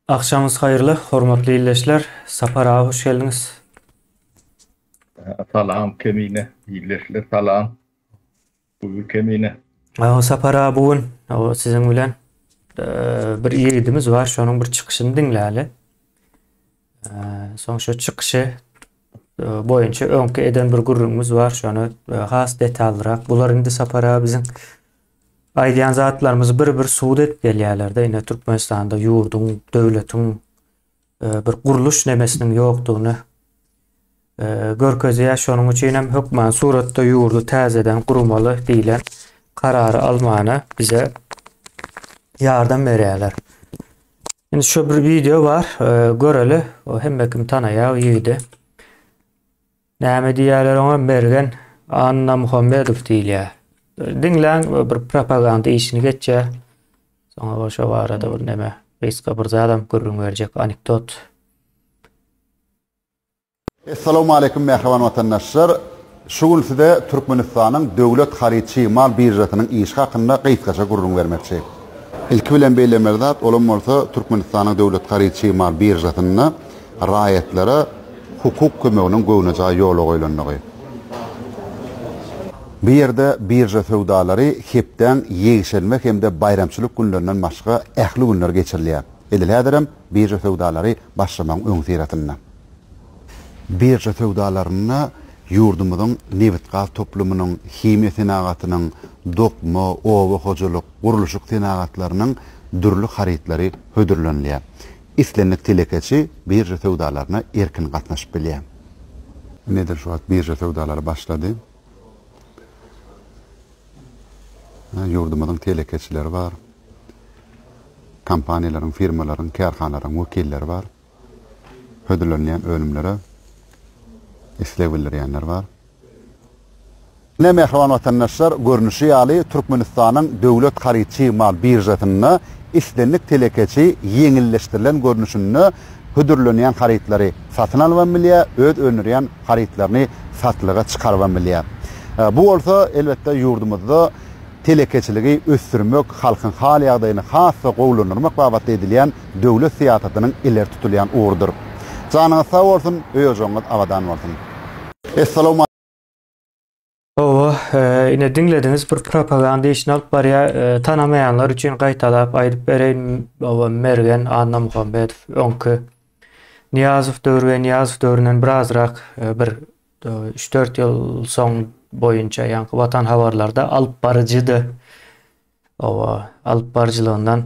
Agşamyňyz haýyrly, hormatly ildeşler! Sapar aga hoş geldiňiz. Salam Kemine, ildeşler salam. Buyur Kemine. Sapar aga bu gün siziň bilen bir ýigidimiz bar, şonuň bir çykyşyny diňläli. Soň şu çykyşy boýunça öňki eden bir gürrüňimiz bar, şony has detallyrak. Bular indi Sapar aga biziň Aýdýan zatlarymyzy bir-bir subut edip gelýärler-de, ine Türkmenistanda ýurduň, döwletiň bir gurluş nemesiniň ýokdugyny görkezýär. Şonuň üçin hem hökman suratda ýurdy täzeden gurmaly diýlen karary almana bize ýardam berýärler. Indi şu bir wideo bar, göreli. O hemme kim tanaýar o ýigidi. Näme diýýärler oňa Mergen Annamuhammedow diýilýär. Diňläň bir propaganda işini geçýär. Soňra şo barada bir neme gysga bir zadam gürrüň berjek anekdot. Essalawmaleýkum mähriban watandaşlar! Şu gün size Türkmenistanyň Döwlet haryt çig mal biržasynyň işi hakynda gysgaça gürrüň bermekçi. Ilki bilen bellemeli zat, olam bolsa Türkmenistanyň Döwlet haryt çig mal biržasynda raýatlara hukuk kömeginiň göwnejaý ýola goýlandygy. Bu ýerde birža söwdalary hepdäň ýekşenbe hem-de baýramçylyk günlerinden başga ähli günler geçirilýär. Edil häzirem birža söwdalary başlamagyň öňüsyrasynda. Birža söwdalarynda ýurdumyzyň nebitgaz toplumynyň, himiýa senagatynyň, dokma, oba hojalyk, gurluşyk senagatlarynyň dürli harytlary hödürlenilýär. Islendik telekeçi birža söwdalaryna erkin gatnaşyp bilýär. Ine edil şu wagt birža söwdalary başlady. Ýurdumyzyň telekeçileri bar. Kompaniýalaryň, firmalaryň, kärhanalaryň wekilleri bar. Hödürlenýän önümlere isleg bildirýänler bar. Ine, mähriban watandaşlar, görnüşi ýaly, Türkmenistanyň Döwlet haryt-çig mal biržasynda islendik telekeçi ýeňilleşdirilen görnüşinde hödürlenýän harytlary satyn alybam bilýär, öz öndürýän harytlaryny satlyga çykarybam bilýär. Bu bolsa, elbetde, ýurdumyzda telekeçiligi ösdürmek, halkyň hal-ýagdaýyny has-da gowulandyrmak babatda edilýän döwlet syýasatynyň ileri tutulýan ugrudyr. Janyňyz sag bolsun, öý-ojagyňyz abadan bolsun! Essalawma. Hawa, ine diňlediňiz bir propaganda işini alyp barýar. Tanamaýanlar üçin gaýtalap aýdyp bereýin, hawa Mergen Annamuhammedow öňki Nyýazow döwri we Nyýazow döwründen birazrak bir üç-dört ýyl soň boýunça ýaňky Watan habarlarda alyp baryjydy. Hawa, alyp baryjylygyndan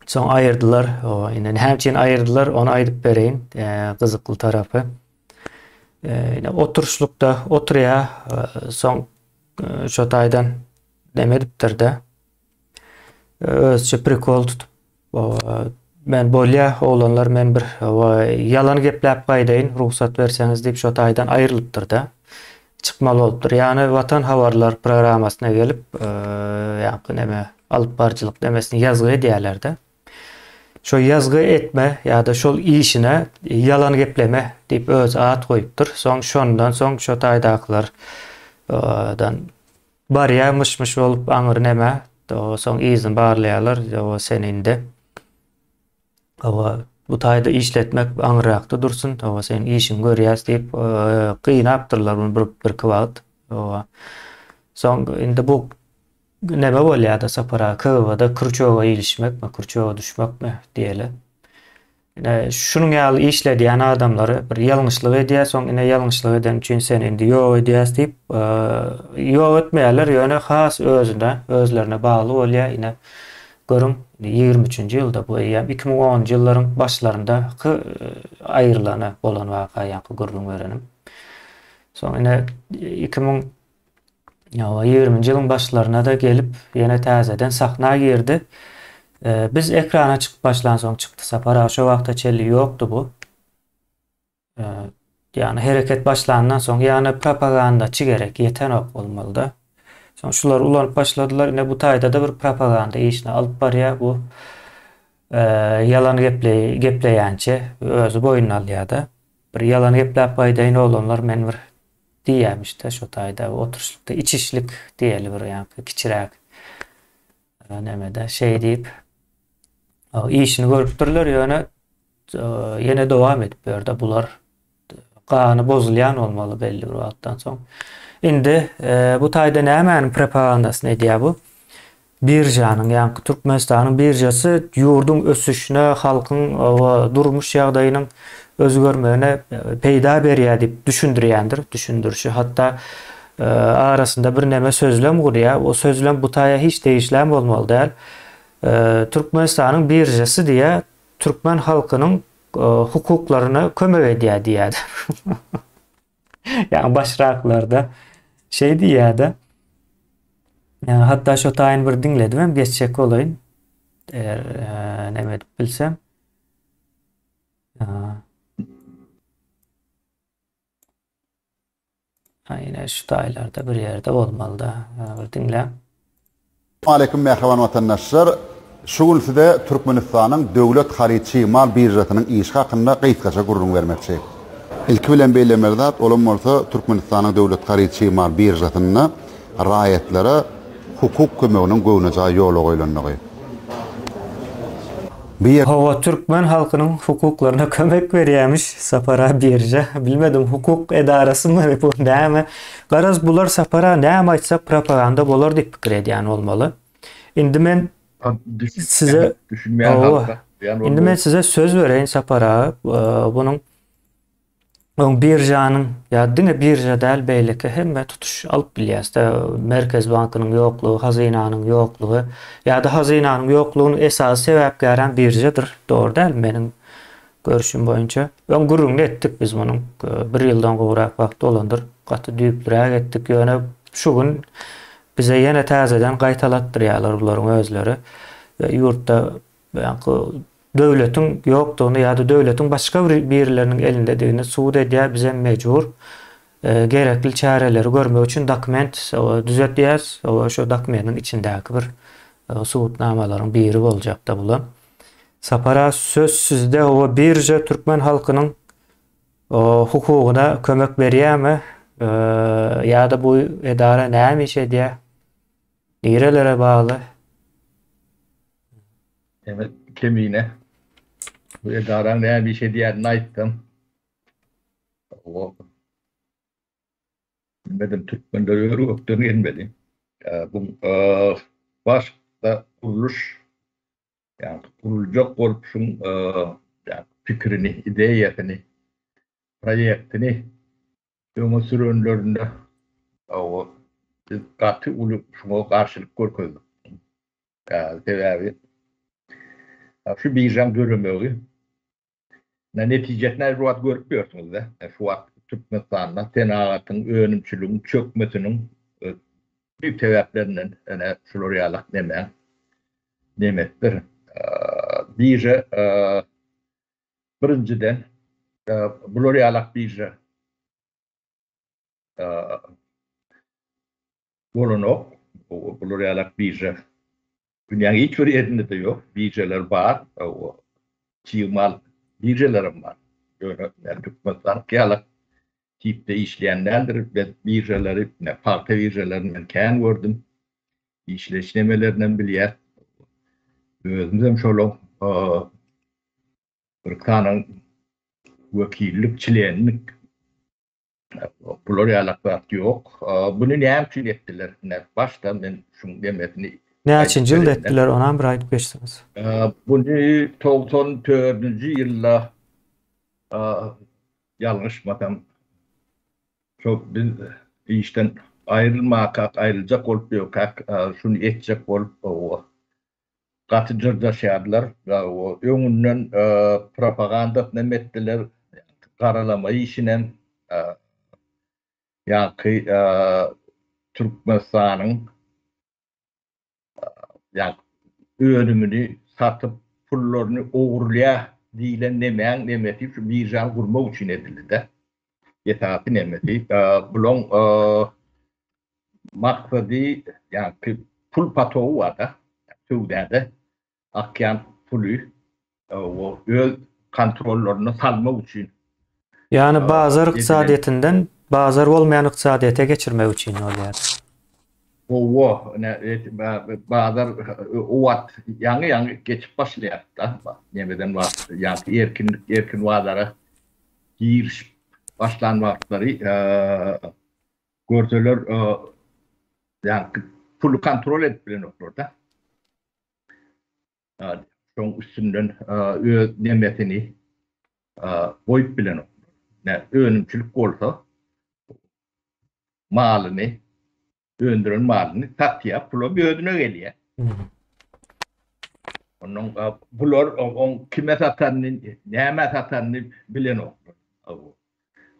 soň aýyrdylar. Hawa, indi näme üçin aýyrdylar, ony aýdyp bereýin. Gyzykly tarapy. Ine oturyşlykda oturýar, soň şo taýdan neme edipdir-de. Özçe prikol tutup, men bolýa, oglanlar men bir ýalan gepläp gaýdaýyn, rugsat berseňiz diýip şo taýdan aýrylypdyr-da. Çykmaly bolupdyr. Ýagny Watan habarlar programmasyna gelip, ýaňky neme alyp baryjylyk nemesini ýazgy edýärler-de. Şo ýazgy etme ýa-da şol işine ýalan gepleme diýip özi at goýupdyr. Soň şondan soň şo taýdakylar dan barýar myş-myş bolup aňyr neme, soň yzyny barlaýarlar, sen indi hawa bu taýda işletmek aňyrrakda dursun, hawa seň işiňi görýäs diýip gynapdyrlar muny bir-birki wagt. Hawa. Soň indi bu Neme bolýada Sapar aga KGB-da krçoga ilişmekmi, krçoga düşmekmi diýeli. Ine şunuň ýaly işledýän adamlary bir ýalňyşlyk edýär, soň ine ýalňyşlyk eden üçin seni indi ýok edýäs diýip, ýok etmeýärler, ýöne has özüne, özlerine bagly bolýar. Ine görüň, 23-nji ýylda bu eýýäm 2010-njy ýyllaryň başlaryndaky aýrylany bolan waka ýaňky gürrüň berenim. Soň ine 2000 Ýa ýigriminji ýylyň başlaryna-da gelip, ýene täzeden sahna girdi. Biz ekrana çykyp başlansoň çykdy Sapar aga, şo wagta çenli ýokdy bu. Ýagny hereket başlandan soň, ýagny propagandaçy gerek, ýetenok bolmalyda. Soň şulary ulanyp başladylar. Ine bu taýda-da bir propaganda işini alyp barýar bu. Ýalan gepleýänçe özi boýnuna alýar-da. Bir ýalan gepläp gaýdaýyn oglanlar men bir diýýämişde şo taýda oturyşlykda içişlik diýeli bir ýaňky kiçiräk nemede şeý diýip. Işini görüpdirler, ýöne ýene dowam edip ýörde bular. Gany bozulýan bolmaly belli bir wagtdan soň. Indi bu taýda nämäniň propagandasyny edýär bu? Biržanyň, ýagny Türkmenistanyň biržasy ýurduň ösüşine, halkyň durmuş ýagdaýynyň özgermegine peýda berýär diýip düşündirýändir, düşündirişi. Hatda arasynda birneme sözlem gurýar. O sözlem bu taýa hiç degişlem bolmaly däl. Türkmenistanyň biržasy diýýär, türkmen halkynyň hukuklaryna kömek edýär diýýär. Ýagny başraklarda şeý diýýär-de. Hatda şo taýyn bir diňledim hem geçjek bolaýyn. Eger näme edip bilsem. Ine şu taýlarda bir ýerde bolmalyda. Bir diňläň. Aleýkum mähriban watandaşlar! Şu gün size Türkmenistanyň Döwlet haryt çig mal biržasynyň işi hakynda gysgaça gürrüň bermekçi. Ilki bilen bellemeli zat, olam bolsa Türkmenistanyň Döwlet haryt çig mal biržasynda raýatlara hukuk kömeginiň göwnejaý ýola goýlandygy. Bu ýer. Hawa türkmen halkynyň hukuklaryna kömek berýämiş Sapara birža. Bilmedim hukuk edarasymy bu näme. Garaz bular Sapara näme aýtsak propaganda bolar diýip pikir edýän bolmaly. Indi men size Düşünmeýän halka. Indi men size söz bereýin Sapar aga. Bunuň Öň biržanyň ýa diňe birža däl beýleki hemme tutuş alyp bilýäs-de Merkez bankynyň ýoklugy, hazynanyň ýoklugy ýa-da hazynanyň ýoklugynyň esasy sebäpkärem biržadyr. Dogry dälmi meniň görüşim boýunça? Öň gürrüňini etdik biz munuň bir ýyldan gowrak wagt bolandyr. Gaty düýplüräk etdik. Ýöne şu gün bize ýene täzeden gaýtalatdyrýarlar bularyň özleri. Ýurtda Ýaňky döwletiň ýokdugyny ýa-da döwletiň başga bir birileriniň elindedigini subut edýär, bizem mejbur gerekli çäreleri görmek üçin dokument düzetýäs, şo dokumentiň içindäki bir subutnamalaryň biri boljakda bulam. Sapar aga söz sizde, oba birža türkmen halkynyň hukugyna kömek berýärmi ýa-da bu edara näme iş edýär, nirelere bagly? Demek Kemine bu edaraň näme iş edýänini aýtsam. O bilmedim türkmenler ör-gökden gelmeli. Bu başda gurluş ýa guruljak bolup şuň pikirini, ideýasyny, proýektini öňe sürenlerinde biz gaty uly şuňa garşylyk görkezdik. Sebäbi şu biržaň döremegi netijesini şu wagt görüp ýörsüňiz-de. Şu wagt Türkmenistanda senagatyň, önümçiligiň çökmesiniň düýp sebäplerinden ene şular ýaly näme nemesdir. Birža birinjiden bular ýaly birža bolanok. Bular ýalak birža dünýäň hiç bir ýerinde-de ýok. Biržalar bar, çig mal biržalarym bar. Ýöne Türkmenistan ýalak tipde işleýän däldir. Ben biržalary, pagta biržalaryny men kän gördüm. Işleýiş nemelerinem bilýäs. Özümizem şolaň bir sany wekillik, çlenlik. Bular ýalak zat ýok. Buny näme üçin etdiler? Ine, başda men şuň demesini Näçinji ýylda etdiler, onam bir aýdyp geçseňiz. Buny 94-nji ýylda ýalňyşmasam, şo biz işden aýrylmakak, aýryljak bolup ýörkäk, şuny etjek bolup, Gaty jyrjaşýardylar. Öňünden propagandasyny hem etdiler, garalama işinem. Ýaňky Türkmenistanyň önümini satyp, pullaryny ogurlaýar diýlen nemäň nemesi şu biržany gurmak üçin edildi-de. Esasy nemesi bulaň maksady ýaňky pul potogy bar-da, söwdada akýan puly öz kontrollaryna salmak üçin. Ýagny bazar ykdysadyýetinden bazar bolmaýan ykdysadyýete geçirmek üçin bolýar. Hawa, ine bazar o wagt ýaňy-ýaňy geçip başlaýardy-da. Nemeden wagt, ýaňky erkinlik, erkin bazara girişip başlan wagtlary görseler ýaňky puly kontrol edip bilenoklar-da. Şoň üstünden öz nemesini goýup bilenok. Nä önümçilik bolsa malyny öndüren malyny satýar, pulam özüne gelýär. Ondan bular oň kime satanyny, nämä satanyny bilenoklar.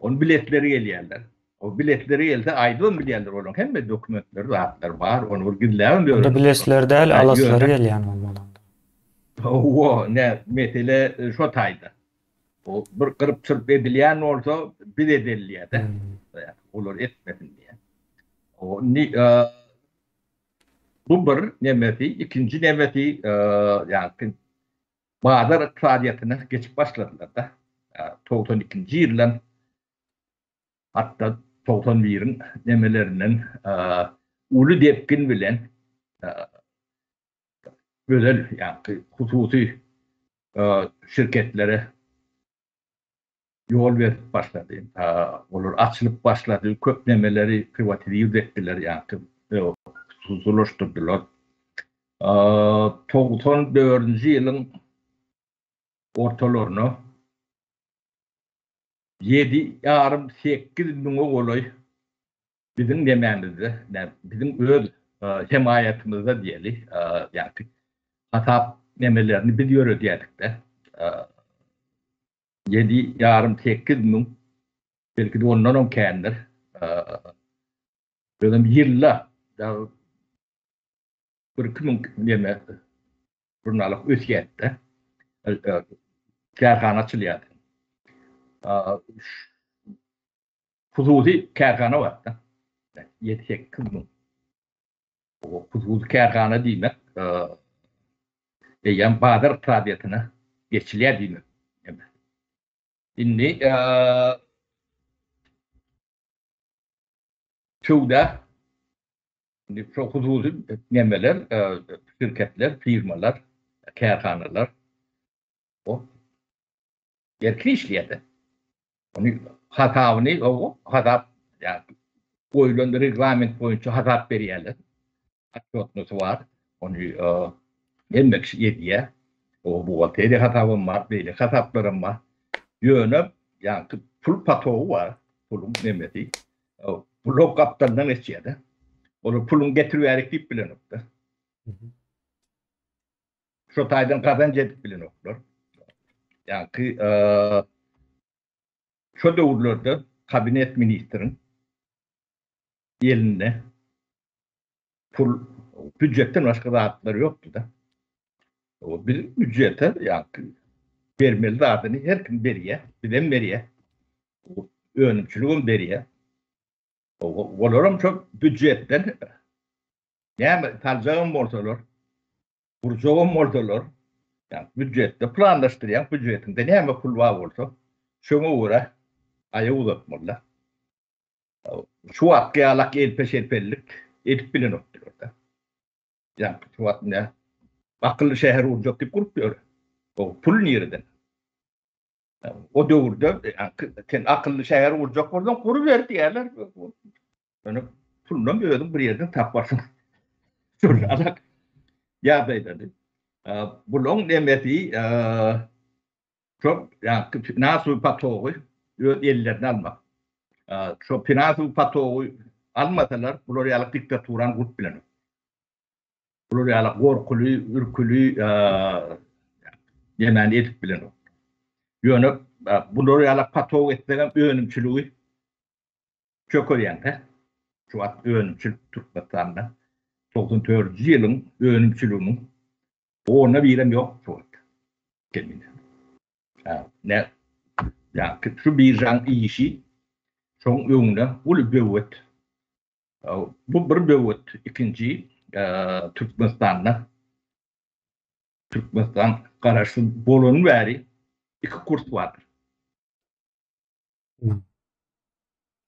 Onuň biletleri gelýärler. O biletleri gelse aýdybam bilýärler olaryň hemme dokumentleri zatlar bar. Ony bir gizläbem ýörenoklar. Onda biletleri däl, alaslary gelýän bolmaly onda. Hawa, ne mesele şo taýda. O bir gyryp-çyryp edilýän bolsa biz edilýär-de. Olar etmesin diýýär. O indi bu bir nemesi, ikinji nemesi ýa-ni bazar ykdysadyýetine geçip başladylar-da. 92-nji ýyldan hatda 91-iň nemelerinden uly depgin bilen özel, ýagny hususy şirketlere ýol berip başlady. Olar açylyp başlady, köp nemeleri priwatizir etdiler, ýagny hususylaşdyrdylar. 94-nji ýylyň ortalaryna ýedi ýarym, sekiz müňe golaý biziň nemämizde, biziň öz hemaýatymyzda diýeli, ýagny hasap nemelerini biz ýöredýärdik-de. Ýedi ýarym, 8000, belki-de ondanam kändir. Özem ýylda bir-iki müň neme žurnalyk ösýärdi-de. Kärhana açylýardy. Hususy kärhana bar-da. Ýedi-sekiz müň. Hususy kärhana diýmek, eýýäm bazar ykdysadyýetine geçilýär diýmek. Indi söwda indi şu hususy nemeler, şirketler, firmalar, kärhanalar o erkin işleýär-de. Ony hasabyny hasap ýa goýlan reglament boýunça hasap berýärler. Otçetnosy bar. Ony hemme kişi edýär. O buhgalteriýa hasabam bar, beýleki hasaplaram bar. Ýöne ýaňky pul potogy bar, puluň nemesi. Pul gapdalyndan geçýär-de. Olar puluň getiribärik diýip bilenoklar. Şo taýdan gazanç edip bilenoklar. Ýaňky şo döwürlerde kabinet ministriň elinde pul býujetden başga zatlar ýokdy-da. O biz býujete ýaňky bermeli zadyny her kim berýär, bizem berýär. Önümçiligem berýär. Olaram şo býujetden näme saljagam bolsalar, gurjagam bolsalar, ýa býujetde planlaşdyrýaň, býujetiňde näme pul bar bolsa, şoňa görä aýak uzatmalyda. Şu wagtky ýalak elpe-şelpelilik edip bilenokdylar-da. Ýa şu wagt ne akylly şäher gurjak diýip gurup ýör. O pul nireden? O döwürde sen akylly şäher gurjak bolsaň guruber diýerler. Ýöne pulunam özüň bir ýerden taparsyň. Şol alak ýagdaýdady. Bulaň nemesi şol ýa finansowy potogy öz ellerine almak. Şo finansowy potogy almasalar bular ýaly diktaturany gurup bilenok. Bular ýaly gorkuly, ürküli nemäni edip bilenok. Ýöne bular ýaly potok etsegem önümçiligi çökerýäň-dä. Şu wagt önümçilik Türkmenistanda 94-nji ýylyň önümçiliginiň onda birem ýok şu wagt. Kemine. Ne ýa şu biržaň işi şoň öňüne uly böwet. Bu bir böwet, ikinji Türkmenistanda Türkmenistan garaşsyz bolany bäri iki kurs bardyr.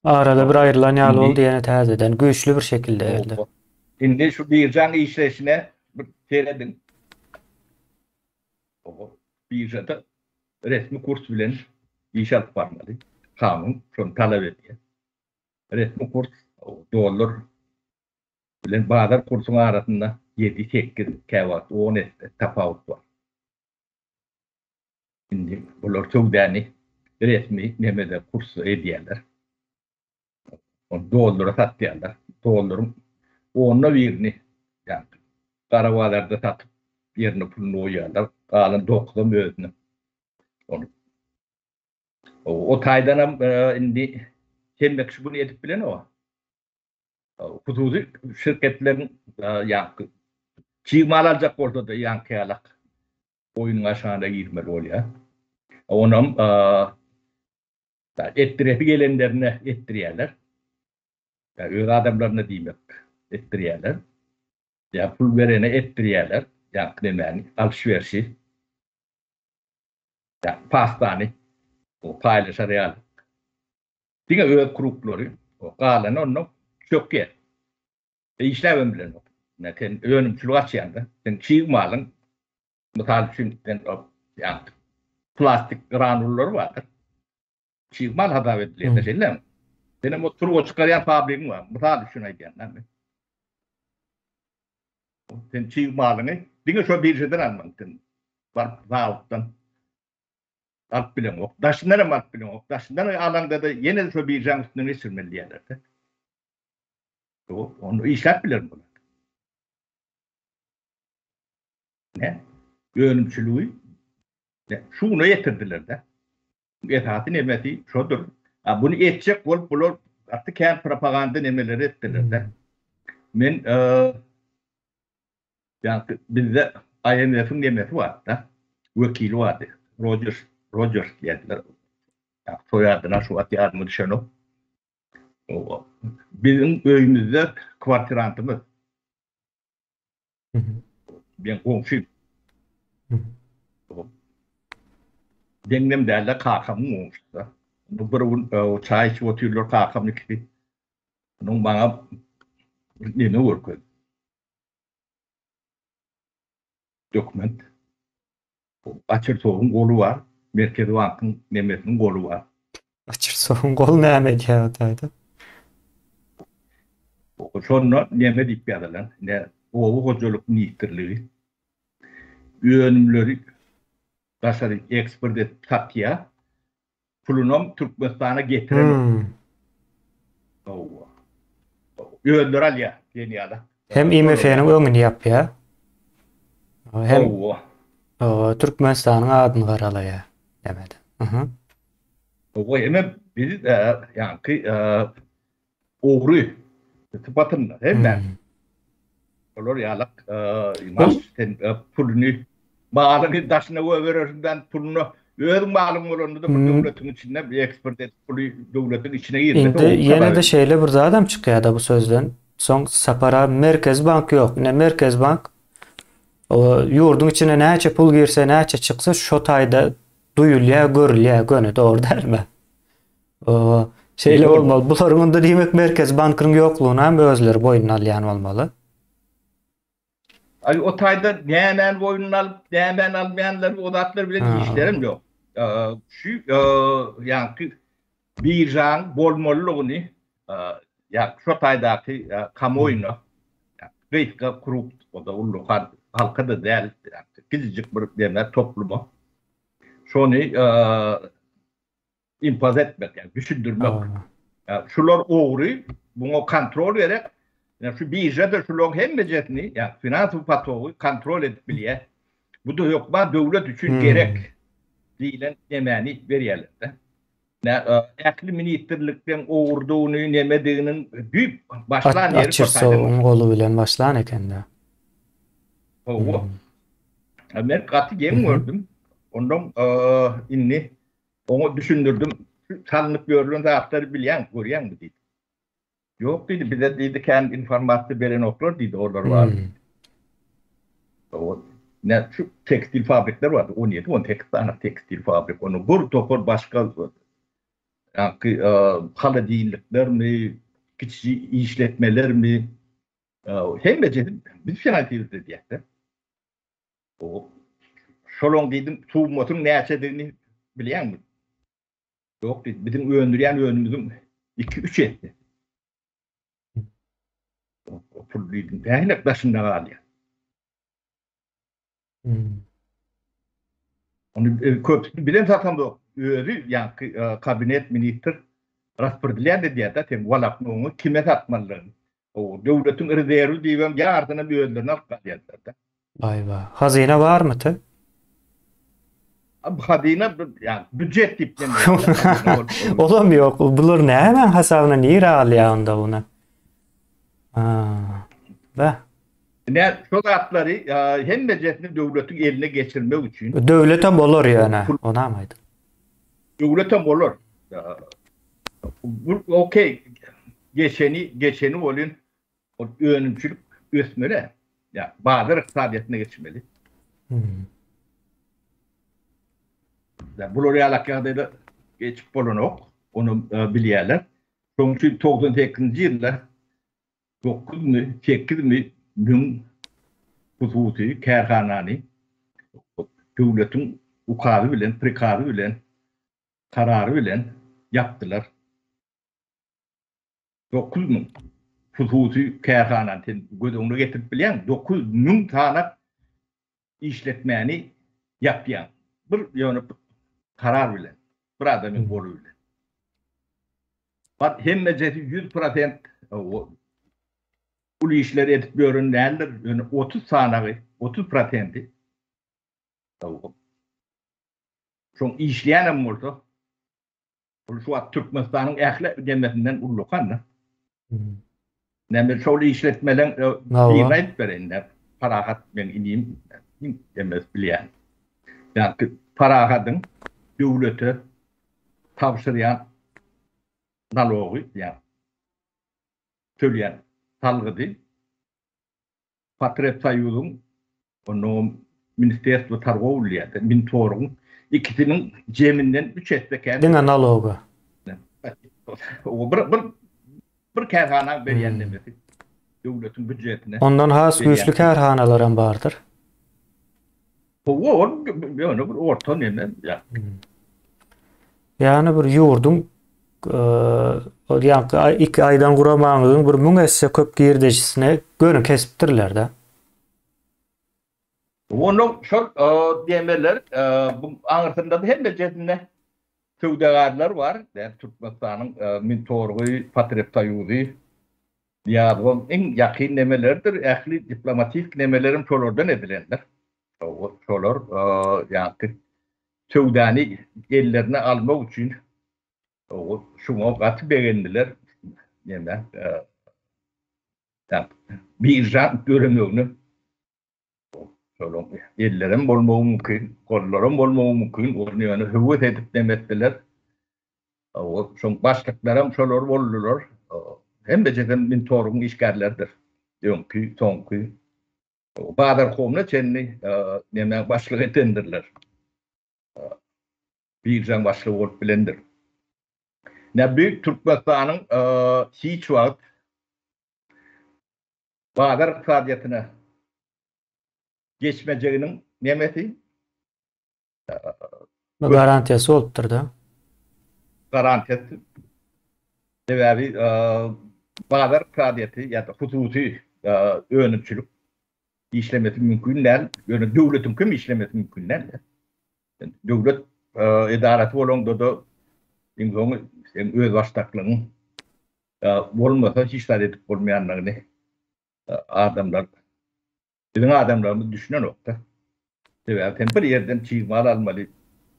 Arada bir aýrylan ýaly boldy ýene täzeden güýçli bir şekilde geldi. Indi şu biržaň işleýşine bir serediň. Biržada resmi kurs bilen iş alyp barmaly. Kanun şony talap edýär. Resmi kurs dollar bilen bazar kursuň arasynda ýedi, sekiz, käwagt on esse tapawut bar. Indi bular söwdany resmi nemede kursda edýärler. Ony dollara satýarlar. Dollaryň onda birini ýa-da gara bazarda satyp, ýerine puluny goýýarlar. Galan dokuzam özüne. Ony o taýdanam indi hemme kişi bunu edip bilenok. Hususy şirketleriň ýa-da çig mal aljak bolsa-da ýaňky ýalak oýnuň aşagyna girmeli bolýar. Onam Etdiresi gelenlerine etdirýärler. Ýa öz adamlaryna diýmek etdirýärler. Ýa pul berene etdirýärler. Ýaňky nemäni, alyş-berşi. Ýa pastany paýlaşar ýaly. Diňe öz kruglary, galany onda çökýär. Işläbem bilenok. Ine sen önümçilik açýaňda, sen çig malyň Mysal üçin, sen ýa plastik granullar bardyr. Çig mal hasap edilýär, şeýlemi? Senem o turba çykarýan fabrigiň bar. Mysal üçin aýdýan da men. Sen çig malyňy diňe şo biržadan almaly sen. Baryp zawoddan alyp bileňok. Daşyndan hem alyp bileňok. Daşyndan alaňda-da ýene-de şo biržaň üstünden geçirmeli diýýärler-de. Ýok, işläp bilerin bular. Ne? Önümçiligi şuna ýetirdiler-de. Esasy nemesi şodur. A buny etjek bolup bular gaty kän propaganda nemeleri etdiler-de. Men ýa bizde IMF-iň nemesi bardy-da, wekili bardy. Rojers, Rojers diýerdiler. Soýadyna şu wagt ýadyma düşenok. Biziň öýümizde kwartirantymyz. Men goňşym. Deňňem dälde kakamyň goňşusy. Bir gün çaý içip otyrlar kakam ikisi. Onuň maňa bir neme görkezdi. Dokument. Açyrsowyň goly bar. Merkezi bankyň nemesiniň goly bar. Açyrsowyň goly näme edýär o taýda? Şonda neme diýip ýazylan, ine, Oba hojalyk ministrligi önümleri daşary eksport edip satýar, pulunam Türkmenistana getirenok. Hawa. Özleri alýar diýen ýaly. Hem IMF-niň öňüni ýapýar. Hem Hawa. Türkmenistanyň adyny garalaýar. Nämede. Mhm. Hawa, hemem biz ýaňky Ogry sypatynda hemme. Olar ýalak maş sen puluny malyňy daşyna goýberersiň puluny özüň malyň bolanda-da bir döwletiň içinde bir eksport edip puly döwletiň içine girmese Indi ýene-de şeýle bir zadam çykýada bu sözden. Soň Sapar abi Merkezi bank ýok. Ine Merkezi bank ýurduň içine näçe pul girse näçe çyksa şo taýda duýulýar görülýär göni dogry dälmi? Şeýle bolmaly. Bularyň onda diýmek Merkezi bankynyň ýoklugyny hem özleri boýnuna alýan bolmaly. Aý o taýda nämäni boýnuna alyp, nämäni almaýanlar o zatlar bilen işlerim ýok. Şu ýaňky biržaň bolmalylygyny ýa şo taýdaky kamuoýuna gysga krug o-da ullakan halka-da däl, kiçijik bir neme topluma şony Impoz etmek, ýagny düşündirmek. Şular ogry, muňa kontrol gerek. Ýa şu biržada şularyň hemmejesini, ýa finansowy potogy kontrol edip bilýär. Bu-da hökman döwlet üçin gerek diýlen nemäni berýärler-de. Ähli ministrlikleň ogrudygyny, nemediginiň düýp başlan ýeri şo taýdan. Açyrsowyň goly bilen başlan eken-dä. Hawa. Men gaty geň gördüm. Ondan indi Oňa düşündirdim, şu salnyp ýörlen zatlary bilýäň, görýäňmi diýdim. Ýok diýdi, bize diýdi kän informasiýa berenoklar diýdi, olar bar diýdi. O ne şu tekstil fabrikler bardy, 17 18 sany tekstil fabrik, onu bir topar başga ýaňky holodilniklermi, kiçi işletmelermi. Hemmejesi biz finansirowat edýäs-de. O şolaň diýdim, summasynyň näçedigini bilýäňmi? Ýok diýdi, biziň öndürýän önümimiziň 2-3 esse. O pul diýdim, nähili daşynda galýar? Hmm. Ony e, köpüsini bilen satamzok. Özi ýaňky e, kabinet ministr raspredilýän edýär-de, sen walaknoňy kime satmalydygyny. O döwletiň rezerwi diýibem ýarsyny özlerine alyp galýarlar-da. Baý-ba. Hazyna barmy te? Hazyna ýa býujet diýip näme? Olam ýok. Bular nämäň hasabyna nirä alýar onda buny? Ha. Be. Ine şo zatlary hemmejesini döwletiň eline geçirmek üçin. Döwletem bolar ýöne, onam aýdyň. Döwletem bolar. Bu okey geçeni geçeni bolyn ol önümçilik ösmeli. Ýa bazar ykdysadyýetine geçmeli. Hmm. Ýa bular ýalak ýagdaýda geçip bolanok. Ony e, bilýärler. Şonuň üçin 98-nji ýylda 9-my, 8-mi müň hususy kärhanany döwletiň ukazy bilen, prikazy bilen, karary bilen ýapdylar. 9000 hususy kärhanany sen göz öňüne getirip bilýäňmi? 9000 sany işletmäni ýapýaň. Bir ýöne karar bilen, bir adamyň goly bilen. Bak hemmejesi 100% uly işler edip ýören däldir. Ýöne 30 sanagy, 30 prosenti şoň işleýänem bolsa, ol şu wagt Türkmenistanyň ähli demesinden ullakan-da. Näme şol işletmeleň birini aýdyp bereýin-dä. Parahat meň inim iň emes bilýän. Ýa-ki Parahadyň döwlete tabşyrýan nalogy, ýa töleýän salgydy Potrebsoýuzyň, onnoňam Ministerstwo targowly ýa-da Mintoryň ikisiniň jeminden üç esse kän. Diňe naloga. O bir bir bir kärhanaň berýän nemesi döwletiň býujetine. Ondan has güýçli kärhanalaram bardyr. Hawa, ol ýöne bir orta neme ýa. Ýagny bir ýurduň ol ýaňky iki aýdan guramaňyzyň bir 1000 esse köp girdejisini göni kesipdirler-de. Onuň şol demeler bu aňyrsynda hemmejesinde söwdagärler bar. Türkmenistanyň Mintorgy, Potrebsoýuzy, Nyýazowyň iň ýakyn nemeleridir. Ähli diplomatik nemelerem şolardan edilendir. Şolar ýaňky söwdany ellerine almak üçin şuňa gaty begendiler. Neme birža döremegine şolaryň ellerem bolmagy mümkin, gollaram bolmagy mümkin, ony ýöne höwes edip neme etdiler. Şoň başlyklaram şolar boldular. Hemmejesem Mintoryň işgärleridir. Öňki, soňky. Bazarkomuna çenli näme başlyk edendirler. Biržaň başlygy bolup bilendir. Ne bu Türkmenistanyň hiç wagt bazar ykdysadyýetine geçmejeginiň nemesi Bu garantiýasy bolupdyr-da. Garantiýasy. Sebäbi bazar ykdysadyýeti ýa-da hususy önümçilik işlemesi mümkin däl. Ýöne döwletiňkem işlemesi mümkin däl. Döwlet edarasy bolaňda-da iň soňy seň özbaşdaklygyň bolmasa hiç zat edip bolmaýandygyny adamlar Biziň adamlarymyz düşünenokda. Sebäbi sen bir ýerden çig mal almaly,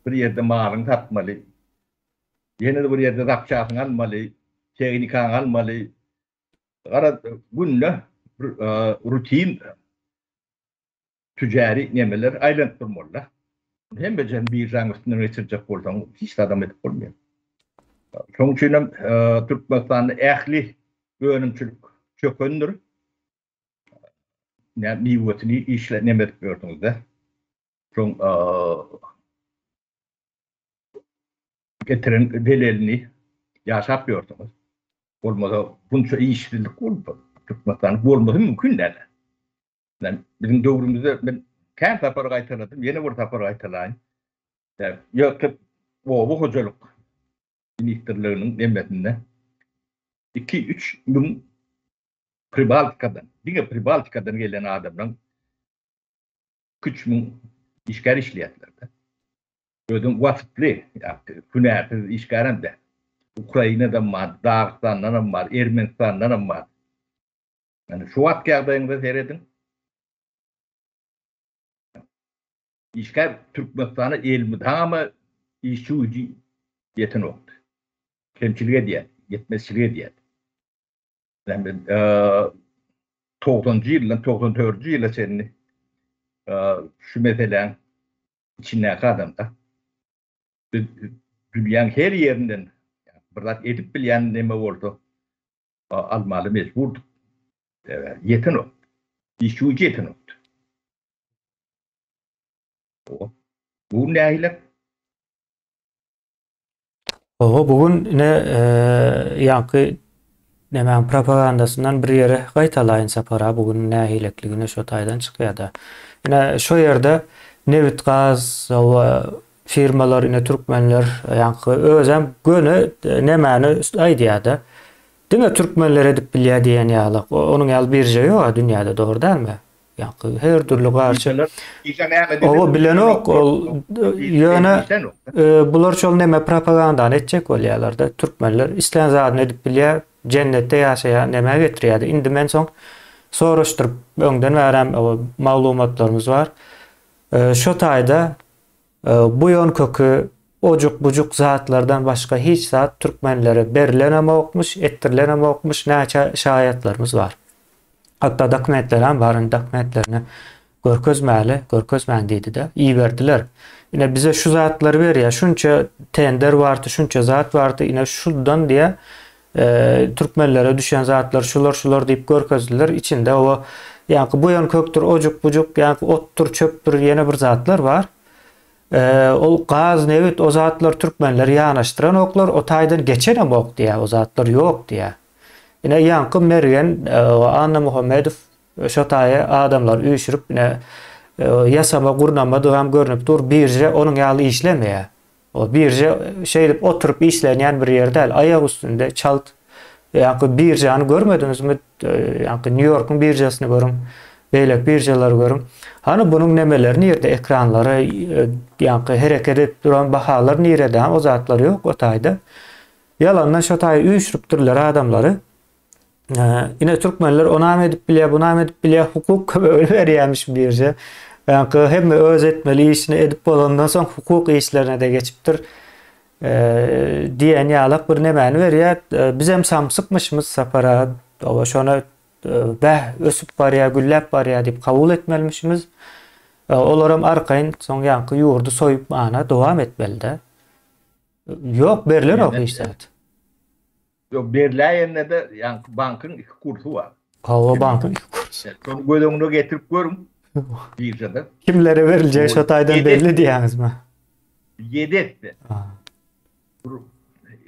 bir ýerde malyňy satmaly, ýene-de bir ýerde zapçasyňy almaly, tehnikaňy almaly. Garaz, günde bir rutin tüjäri nemeler aýlanyp durmaly-da. Hemmejesini biržaň üstünden geçirjek bolsaň, hiç zadam edip bolmaýar. Şonuň üçin hem Türkmenistanda ähli önümçilik çökendir. Ne miwesini işle neme edip ýörsüňizde. Şoň getiren zelelini ýaşap ýörsüňiz. Bolmasa bunça işsizlik bolupdyr. Türkmenistanyň bolmasy mümkin däl. Men biziň döwrümizde men kän sapar gaýtaladym, ýene bir sapar gaýtalaýyn. Ýöne oba hojalyk ministrliginiň nemesinde 2-3 müň Pribaltikadan, diňe Pribaltikadan gelen adamlaryň 2-3 müň işgär işleýärdiler. Özem wasply, hünärsiz işgärem däl. Ukrainadan bar, Dagystandanam bar, Ermenistandanam bar. Ýani şu wagtky ýagdaýyňyza serediň. Işgär Türkmenistana elmydama işçi güýji ýetenokdy. Kemçilik edýär, ýetmezçilik edýär. Ýani togsanjy ýyldan togsan dördünji ýyla çenli şu meseläň içindäki adamda. Biz dünýäň her ýerinden bir zat edip bilýän neme bolsa almaly mejburdyk. Ýetenok. Işçi güýji ýetenokdy. Bu nähili? Oho, bu gün ine ýaňky nemäň propagandasyndan bir ýere gaýtalaýyn Sapar-a bu gün nähilekligine şo taýdan çykýada. Ine şo ýerde nebit gaz firmalar ine türkmenler ýaňky özem göni nemäni aýdýada. Diňe türkmenler edip bilýä diýen ýaly. Onuň ýaly birje ýok-a dünýäde dogry dälmi? Ýaňky her dürli garşy. Oba bilenok ol ýöne bular şol neme propagandany etjek bolýarlarda türkmenler islän zadyny edip bilýär jennetde ýaşaýar nämä getirýärdi indi men soň soraşdyryp öňden bärem maglumatlarymyz bar şo taýda buýan köki ojuk-bujuk zatlardan başga hiç zat türkmenlere berilenemokmyş etdirilenemokmyş näçe şaýatlarymyz bar. Hatda dokumentlerem bar, indi dokumentlerini görkezmäli, görkezmäň diýdi-de, iberdiler. Ine bize şu zatlary berýär, şunça tender bardy, şunça zat bardy, ine şundan diýä, e, türkmenlere düşen zatlar şular şular diýip görkezdiler. Içinde o ýaňky buýan kökdür, ojuk-bujuk, ýaňky otdur, çöpdür, ýene bir zatlar bar. E, ol gaz, nebit, o zatlar türkmenler ýanaşdyranoklar, o taýdan geçenemok diýä, o zatlar ýok diýä. Ine ýaňky Mergen Annamuhammedow şo taýa adamlary üýşürip ine ýasama gurnamadygam görnüp dur birje onuň ýaly işlemeýär. O birje şeýdip oturyp işlenýän bir ýer däl aýak üstünde çalt ýaňky birjany görmediňizmi ýaňky Nýu-Ýorkuň birjasyny görüň beýleki birjalary görüň. Hany bunuň nemeleri nirde ekranlary ýaňky hereket edip duran bahalar nirede o zatlar ýok o taýda. Ýalandan şo taýy üýşüripdirler adamlary. Ine türkmenler onam edip bilýär, bunam edip bilýär, hukuk kömegini berýärmiş birje. Ýaňky hemme öz etmeli işini edip bolandan soň hukuk işlerine-de geçipdir. Diýen ýalak bir nemäni berýär. Bizem samsykmyşmyz Sapar aga. Oba şony bäh ösüp barýar, gülläp barýar diýip kabul etmelimişimiz. Olaram arkaýyn soň ýaňky ýurdy soýup mana dowam etmeli-de. Ýok, berlenok hiç zat. Ýok, berläýende-de ýaňky bankyň iki kursy bar. Hawa, bankyň iki kursy. Şony göz öňüne getirip görüň biržada. Kimlere beriljegi şo taýdan belli diýýäňizmi? Ýedi esse. Bir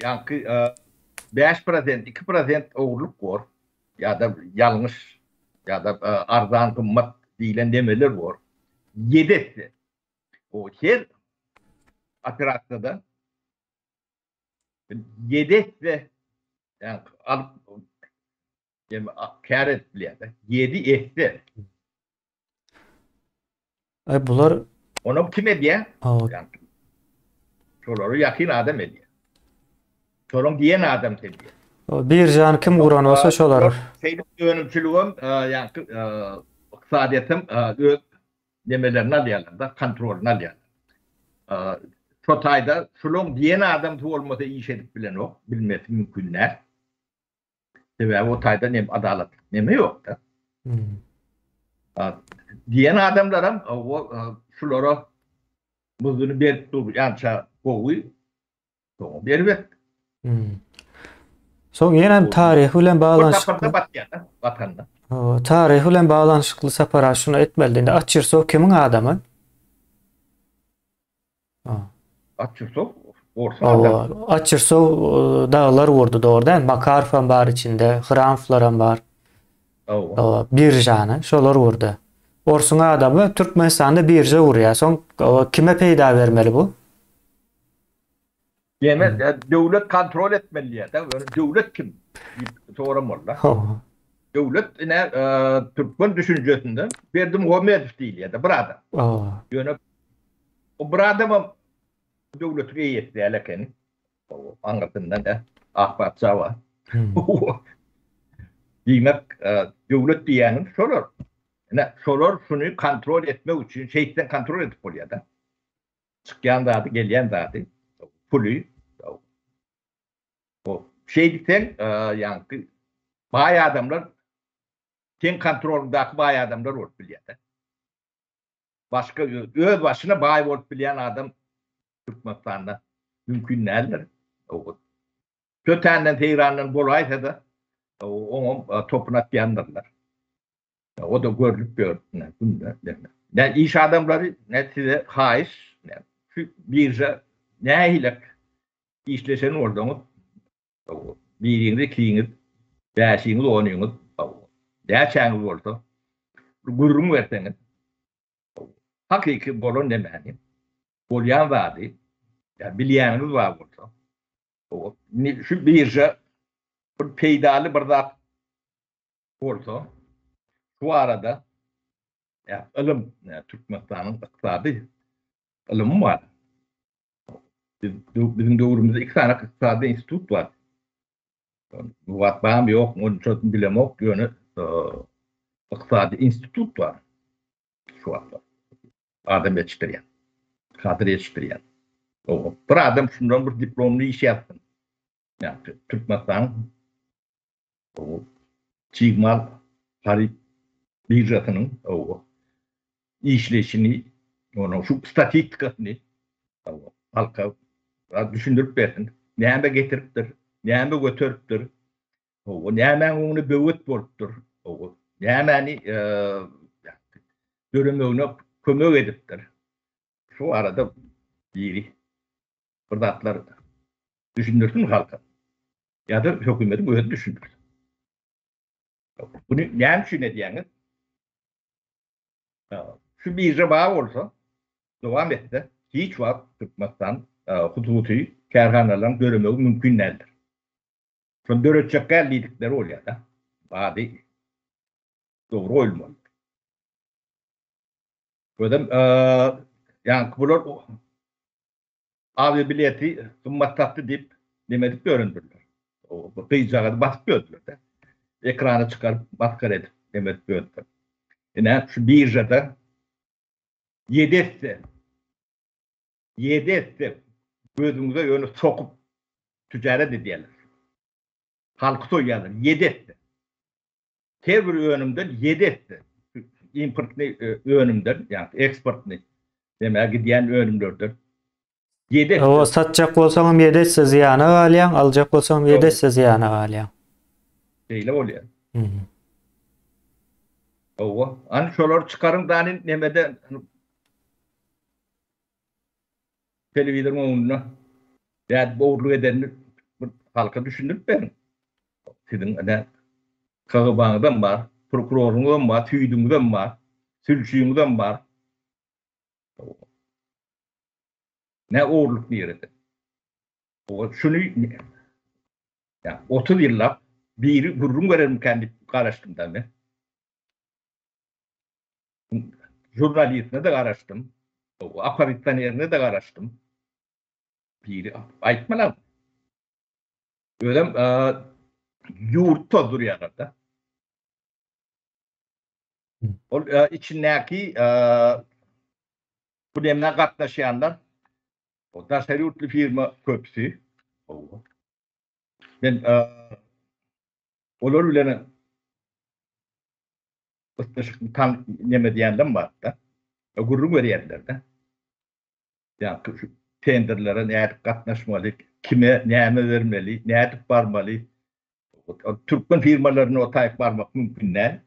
ýaňky 5%, 2% ogurlyk bor ýa-da ýalňyş ýa-da arzan gymmat diýlen nemeler bor. Ýedi esse. O her operasiýada 7 esse yani alyp yani kär edip bilýär. 7 esse. Ay bular Onu kim edýär? Yani, şolary ýakyn adam edýär. Şolaryň diýen adam edýär. Biržany kim guran bolsa şolar. Şeýle önümçiligem, ýa ykdysadyýetem öz nemelerini alýarlar-da, kontrolyny alýarlar. Şo taýda şulaň diýen adamsy bolmasa iş edip bilenok, bilmesi mümkin däl. Sebäbi o taýda nem adalatlyk neme ýok-da. Diýen adamlaram o şulara muzduny berip dur, ýança gowy, Soň erbet. Hmm. Soň ýene taryhy bilen baglanyşykly. Saparda batýar, batanda. Taryhy bilen baglanyşykly Sapar şunu etmeli. Indi Açyrsow kimiň adamy? Açyrsow orsuň adamy. Açyrsow e, daglar gurdy, dogry däl? Makarow hem bar içinde, Hramowlar hem bar. Hawa, biržany şolar gurdy. Orsuň adamy Türkmenistanda birža gurýar. Soň kime peýda bermeli bu? Ýene döwlet kontrol etmeli diýýär-de. Ýöne döwlet kim diýip soran boldy. Döwlet ine türkmen düşünjesinde Berdimuhamedow diýilýär-de bir adam. Ýöne o bir adamam döwletiň eýesi däl ekeni. Aňyrsynda da ak patyşa bar. Diýmek, döwlet diýýäniň şolar. Ine, şolar şuny kontrol etmek üçin şeýtseň kontrol edip bolýar-da. Çykýan zady, gelýän zady, puly. Şeýtseň, ýaňky baý adamlar seň kontrolyňdaky baý adamlar bolup bilýär-de. Başga öz başyna baý bolup bilýän adam Türkmenistanda mümkin däldir. Tötänden seýrandan bolaýsa-da oňam topuny atýandyrlar. O-da görlüp ýör günde. Ne iş adamlary, ne size haýyş, şu birža nähilek işleşen bolsaňyz, biriňiz, ikiňiz, bäşiňiz, onyňyz, näçäňiz bolsa, gürrüň berseňiz, hakyky bolan nemäni, bolýan zady, ýa bilýäniňiz bar bolsa, şu birža bir peýdaly bir zat bolsa, şu barada ýa ylym, Türkmenistanyň ykdysady ylymy bar. Biz biziň döwrümizde iki sany ykdysady institut bar. Bu wagt barmy ýokmy onça bilemok, ýöne ykdysady institut bar. Şu wagtlar. Adam ýetişdirýän. Kadr ýetişdirýän. Bir adam şundan bir diplomly iş ýazsyn. Ýa Türkmenistanyň çig mal haryt biržasynyň işleýşini, onuň şu statistikasyny halka düşündirip bersin. Näme getiripdir, näme göteripdir, nämäň öňüne böwet bolupdyr, nämäni döremegine kömek edipdir. Şu barada biri bir zatlar düşündirsin halka. Ýa-da hökümetiň özi düşündirsin. Buny näme üçin edýäňiz? Şu birža bar bolsa, dowam etse, hiç wagt Türkmenistan hususy kärhanalaryň döremegi mümkin däldir. Şony döretjek däl diýdikleri bolýar-da. Ady dogry goýulmaly. Özem ýaňky bular Awiabileti gymmat satdy diýip neme edip ýörendirler. Gyzjagazy basyp ýördüler-de. Ekrana çykaryp masgara edip neme edip ýördüler. Ine şu biržada ýedi esse ýedi esse gözüňize ýöne sokup tüjaret edýärler. Halky soýýarlar ýedi esse. Her bir önümden ýedi esse importny önümden, ýagny eksportny demä gidýän önümlerden ýedi esse. Hawa, satjak bolsaňam ýedi esse zyýana galýaň, aljak bolsaňam ýedi esse zyýana galýaň. Şeýle bolýar. Hawa, hany şolary çykaryň dany nemede telewizoryň öňünde nädip ogurlyk edenini bir halka düşündirip beriň. Siziň ine KGB-ňyzam bar, prokuroryňyzam bar, süýdüňizem bar, sülçüňizem bar. Ne ogurlyk nirede? Şuny ýa 30 ýyllap biri gürrüň berermikän diýip garaşdym da men. Žurnalistine-de garaşdym, oppozisionerine-de garaşdym. Biri aýtmalam. Özem ýurt tozdurýarlar-da. Ol içindäki bu demine gatnaşýanlar daşary ýurtly firma köpüsi. Men olar bilen ysnyşykly tan neme diýenlem bar-da. Gürrüň berýärler-de. Ýa şu tenderlere nädip gatnaşmaly, kime näme bermeli, nädip barmaly. Türkmen firmalaryna o taýyp barmak mümkin däl.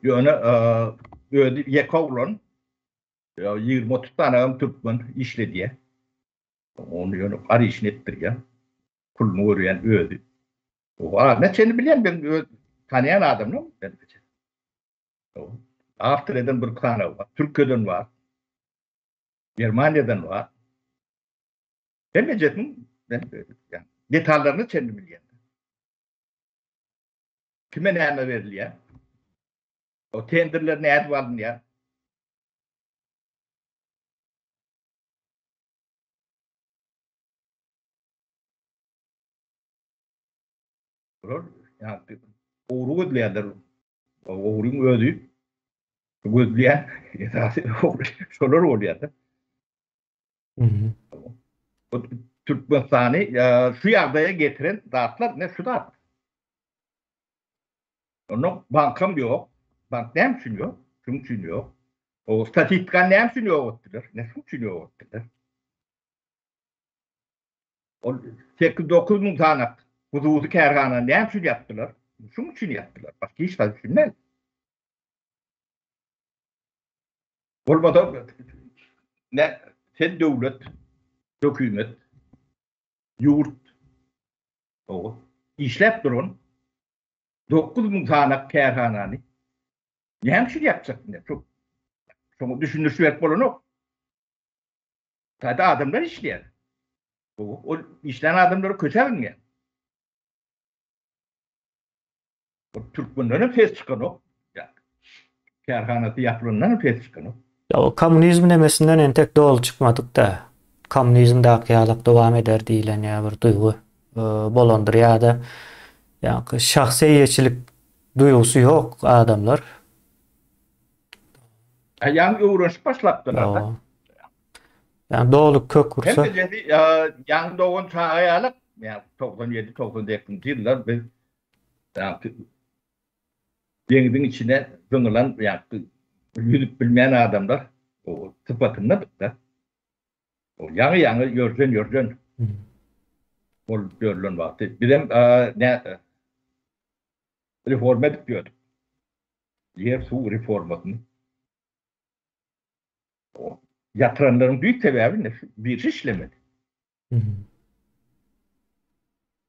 Ýöne özi ýeke oglan, 20-30 sany türkmen işledýär. Ony ýöne gar işini etdirýär. Puluny görýän özi. O aryna çenli bilýän men öz. Tanýan adamlar hemmesi. Awstriýadan bir sanaw bar, Türkiýeden bar, Germaniýadan bar. Hemmejesiniň detallaryna çenli bilýän. Kime näme berilýär? O tenderler nädip alynýar? Bular ýa ogry gözleýärler. Ogryň özi gözleýän esasy ogry şolar bolýar-da. Bu Türkmenistany şu ýagdaýa getiren zatlar ne şu zat. Onda bankam ýok. Bank näme üçin ýok? Şunuň üçin ýok. O statistikany näme üçin ýok etdiler? Ne şunuň üçin ýok etdiler? Ol 8-9 müň sanak hususy kärhanany näme üçin ýapdylar? Şunuň üçin ýapdylar. Başga hiç zat üçin däl. Bolmasa ne sen döwlet, hökümet, ýurt o işläp duran 9000 sanak kärhanany näme üçin ýapjak indi? Şoňa düşündiriş berip bolanok. Täze adamlar işleýär. Ol işlän adamlar köçä zyňýar. Türkmenden hem ses çykanok. Kärhanasy ýapylandan hem ses çykanok. Ya o kommunizm nemesinden entek doly çykmadyk-da. Kommunizmdäki ýalak dowam eder diýlen ýa bir duýgy e, bolandyr ýa-da ýa şahsy eýeçilik duýgusy ýok adamlar. Ýaňy öwrenişip başlapdylar-da. Ýa doly kök ursa. Hemmejesi ýaňy dogan çaga ýaly, ýa 97, 98-nji ýyllar biz deňziň içine zyňylan ýa ýüzüp bilmeýän adamlar sypatyndadyk-da. Ýaňy-ýaňy ýörjen-ýörjen bolup ýörlen wagty. Bizem reforma edip ýördük. Ýer suw reformasyny ýatyranlaryň düýp sebäbi ne? Birji işlemedi.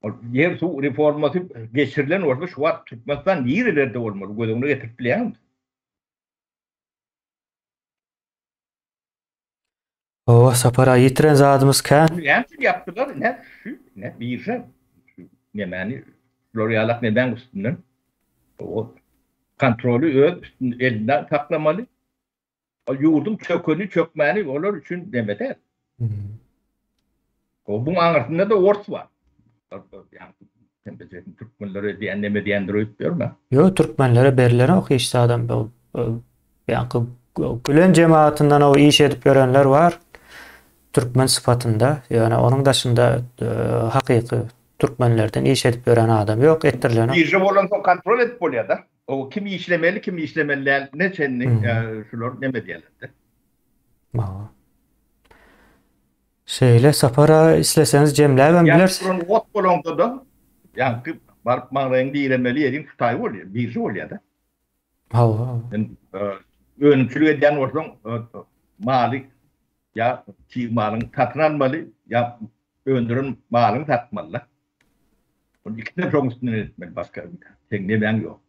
Ol ýer suw reformasy geçirilen bolsa şu wagt Türkmenistan nirelerde bolmaly göz öňüne getirip bilýäňmi? Hawa Sapar aga ýitiren zadymyz kän. Muny näme üçin ýapdylar ine şu ine birja şu nemäni şular ýalak nemäň üstünden o kontroly öz üstünde elinde saklamaly. O ýurduň çökeni çökmäni olar üçin neme däl. O buň aňyrsynda-da ors bar. Türkmenlere diýen neme diýendir öýüp ýörme. Ýok, türkmenlere berilenok hiç zadam. Ýaňky gülen jemagatyndan o iş edip ýörenler bar. Türkmen sypatynda. Ýöne onuň daşynda hakyky türkmenlerden iş edip ýören adam ýok, etdirilenok. Birje bolansoň kontrol edip bolýar-da. O kim işlemeli, kim işlemeli däl, ne çenli şular neme diýerler-de. Şeýle Sapar aga isleseňiz jemläbem bileris. Ýanyp duran ot bolaňda-da, ýaňky baryp maňlaýyňy diremeli ýeriň şu taýy bolýar, birji bolýar-da. Hawa. Sen önümçilik edýän bolsaň, maly ýa çig malyňy satyn almaly, ýa öndüren malyňy satmaly-da. Ol ikisinem şoň üstünden etmeli, başga seň nemäň ýok.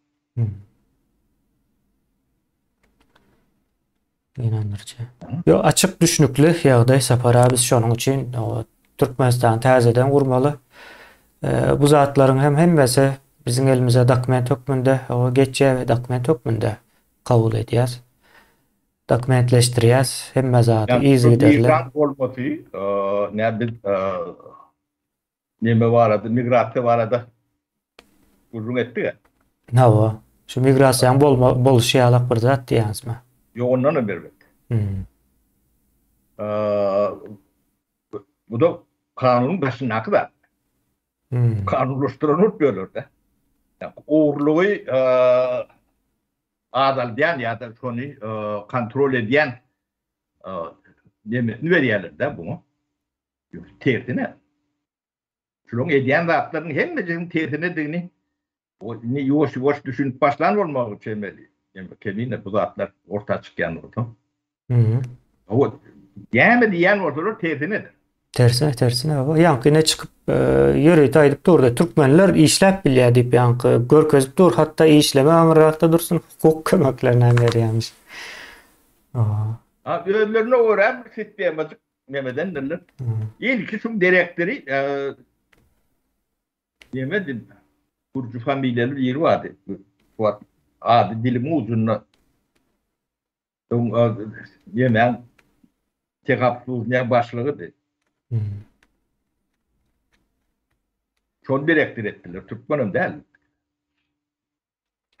Ynandyryjy. Ýok, açyk düşnükli ýagdaý Sapar aga biz şonuň üçin Türkmenistany täzeden gurmaly. Bu zatlaryň hem hemmesi biziň elimize dokument hökmünde geçýär we dokument hökmünde kabul edýäs. Dokumentleşdirýäs hemme zady yzygiderli. Migrant bolmasy, näme biz Neme barada, migrasiýa barada gürrüň etdik-ä. Hawa. Şu migrasiýanyň bolma, boluşy ýalak bir zat diýýäňizmi? Ýok, ondanam erbet. Hmm. Bu-da kanunyň daşyndaky zat. Hmm. Kanunlaşdyran bolup ýörler-de. Ogurlygy azaldýan ýa-da şony kontrol edýän nemesini berýärler-de buňa. Ýok, tersine. Şularyň edýän zatlarynyň hemmesiniň tersinedigini o indi ýuwaş-ýuwaş düşünip başlan bolmagy çemeli. Ýa kemine bu zatlar orta çykýan bolsa. Mhm. O näme diýýän bolsalar tersinedir. Tersine, tersine. Ýaňky ine çykyp ýörite aýdyp durdy. Türkmenler işläp bilýär diýip ýaňky görkezip dur. Hatda işleme aňyrrakda dursun, hukuk kömeklerini hem berýärmiş. Ha, özlerine görä bir sistemajyk nemedendirler. Ilki şuň direktory neme diýip, gürji familiýaly biri bardy. Ady dilimiň ujunda. Öň nemäň tehobslužnýaň başlygydy. Şony direktor etdiler. Türkmenem däl.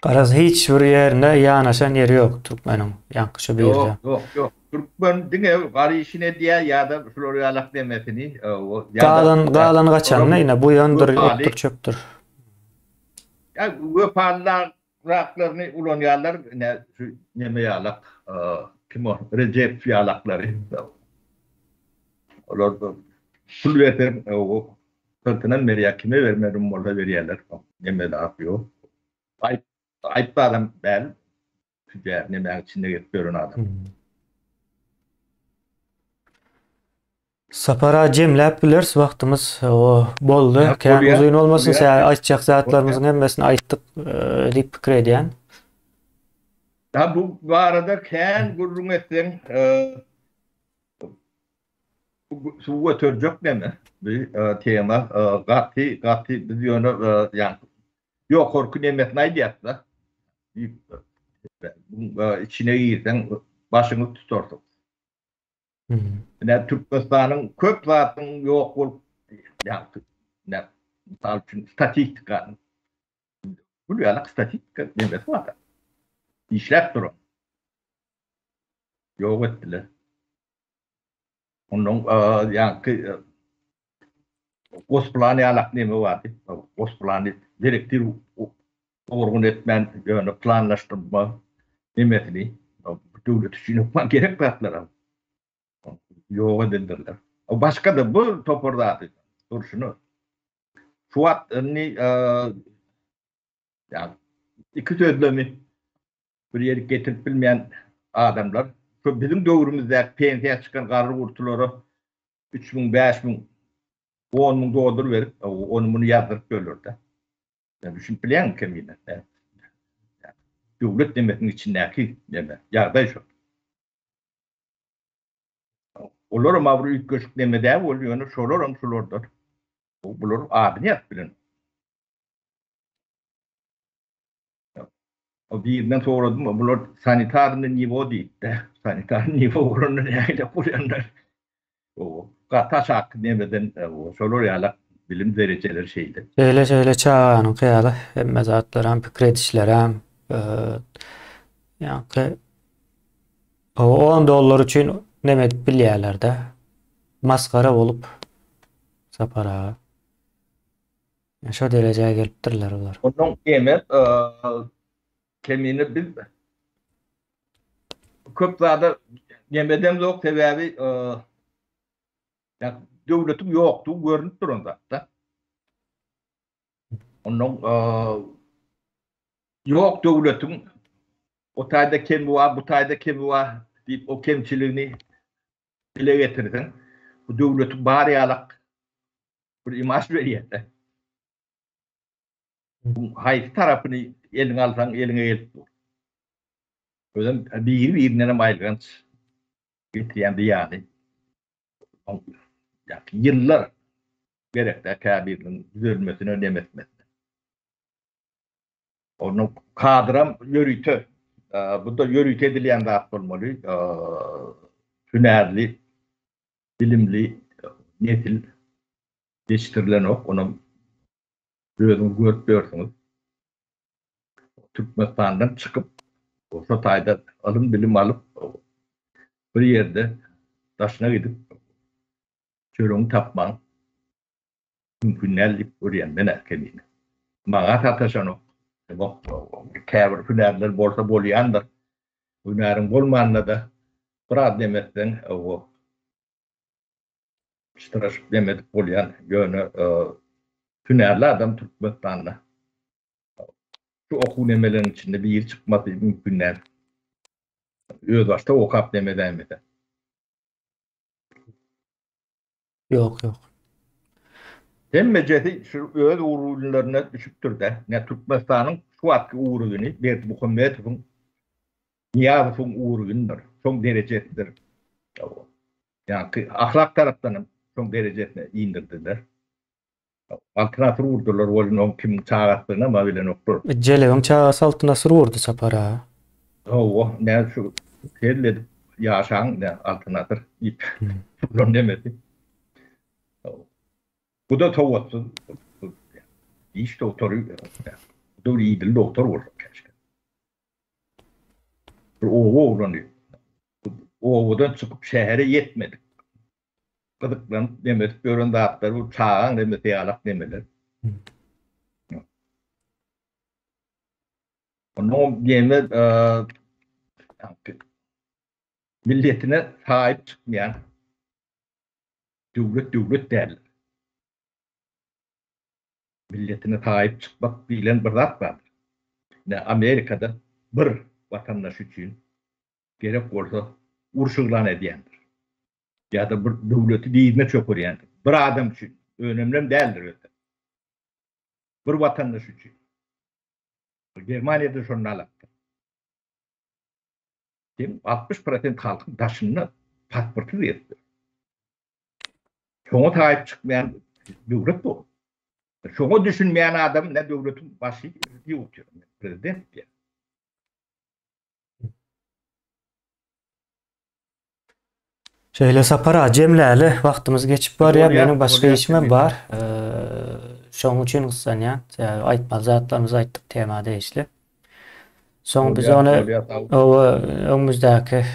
Garaz hiç bir ýerine ýanaşan ýeri ýok türkmeniň. Ýaňky şu birde. Ýok, ýok, ýok. Türkmen diňe gar işini edýär ýa-da şular ýalak demesini. Galan, galan gaçanyny ine buýandyr, otdur, çöpdür. Ýa wepalylar Raklaryny ulanýarlar ine şu neme ýalak kim o Rejep ýalaklary. Olar pul berseň o syrtynam berýär kime bermedim bolsa berýärler. Neme zat ýok. Aýp aýp adam däl. Tüjär nemäň içinde gezip ýören adam. Sapara jemläp bileris wagtymyz o boldy. Kän uzyn bolmasyn sebäbi aýtjak zatlarymyzyň hemmesini aýtdyk diýip pikir edýän. Ya bu barada kän gürrüň etseň suw göterjek neme bu tema gaty gaty biz ýöne ýa ýokarky nemesini aýdýas-da. Içine girseň başyňy tutarsyň. Ine Türkmenistanyň köp zadyň ýok bolup, ýa ine mysal üçin statistika. Bu ýaly statistika nemesi bar. Işläp duran. Ýok etdiler. Ondan ýaňky Gosplan ýalak neme bardy. Gosplany direktiv orgun etmän ýöne planlaşdyrma nemesini döwlet üçin hökman gerek zatlar. Ýok edildirler. Başga-da bu topar zady durşuna. Şu wagt indi ýa iki sözlemi bir ýerik getirip bilmeýän adamlar şu biziň döwrümizdäki pensiýa çykan garry gurtulara 3000, 5000, 10000 dollar berip, ony muny ýazdyryp ýörler-de. Sen düşünip bilýäňmi kemine? Döwlet nemesiniň içindäki neme, ýagdaý şo. Olaram bir üýtgeşik neme däl bol, ýöne şolaram şulardan. Bular adyny ýazyp bilen. O birinden soradym, bular sanitarny niwo diýipdi. Sanitarny niwo bolanda nähili bolýanlar? O gaty aşak nemeden, şolar ýaly bilim derejeleri şeýle. Şeýle şeýle çaganyňky ýaly hemme zatlaram pikir edişlerem ýaňky on dollar üçin neme edip bilýärlerde. Masgara bolup Sapar aga. Şo derejä gelipdirler olar. Ondan emes kemine biz köp zada neme edemzok sebäbi döwletiň ýokdugy görünip duran zatda. Ondan ýok döwletiň o taýda kemi bar, bu taýda kemi bar diýip o kemçiligini dile getirseň bu döwletiň bar ýalak bir imaž berýär-de. Haýsy tarapyny eliňe alsaň eliňe gelip dur. Özem biri-birinden hem aýylganç getirýän zyýany. Ýyllar gerek-dä käbiriniň düzelmesine, nemetmesine. Onuň kadram ýörite, bu-da ýörite edilýän zat bolmaly. Hünärli bilimli nesil ýetişdirilenok, onam özüňiz görüp ýörsüňiz. Türkmenistandan çykyp, şo taýda ylym-bilim alyp, bir ýerde daşyna gidip, çöregiňi tapmaň mümkin däl diýip görýän men-ä kemine. Maňa sataşanok. Käbir hünärler bolsa bolýandyr. Hünäriň bolmanda-da biraz dem etseň, o çytraşyp dem edip bolýan. Ýöne hünärli adam Türkmenistanda şu okuw nemeleriň içinde biri çykmasy mümkin däl. Özbaşdak okap dem edäýmese. Ýok, ýok. Hemmejesi şu öz ugrunlaryna düşüpdir-dä. Ine, Türkmenistanyň şu wagtky urugyny Berdimuhamedowyň, Nyýazowyň urugynydyr. Şoň derejesidir. Ýaňky ahlak tarapdan hem şoň derejesine indirdiler. Altyn asyr urdular welin oň kimiň çagasydygynam-a bilenoklar. Jelebiň çagasy Altyn asyr urdy Sapar aga. Hawa, nä şu hezil edip ýaşaň nä Altyn asyr diýip uran demesi. Bu-da sowatsyz diş dogtory, bu-da bir idili dogtor bolsa käşgä. Bir oba oglany obadan çykyp şähere ýetmedik. Gyzyklanyp nemedip ýören zatlary bu çagaň nemesi ýalak nemeler. Onuň neme milletine sahip çykmaýan döwlet döwlet däldir. Milletine sahip çykmak diýlen bir zat bardyr. Ine Amerikada bir watandaş üçin gerek bolsa uruş yglan edýändir. Ýa-da bir döwleti dyzyna çökerýändir. Bir adam üçin. Önemlem däldir öte. Bir watandaş üçin. Germaniýada şonda alakdyr. Seň 60 prosent halkyň daşynda pasportsyz gezip ýör. Şoňa sahip çykmaýan döwlet bu. Şoňa düşünmeýän adam ne döwletiň başy diýip otyr, prezident diýýär. Şeýle Sapar aga jemläli wagtymyz geçip barýar. Meniň başga işimem bar. Şonuň üçin gyssanýan. Sebäbi aýtmaly zatlarymyzy aýtdyk tema degişli. Soň biz ony oba öňümizdäki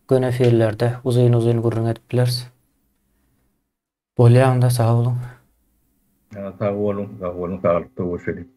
göni efirlerde uzyn-uzyn gürrüň edip bileris. Bolýa onda sag boluň. Sag boluň, sag boluň, saglykda görşeliň.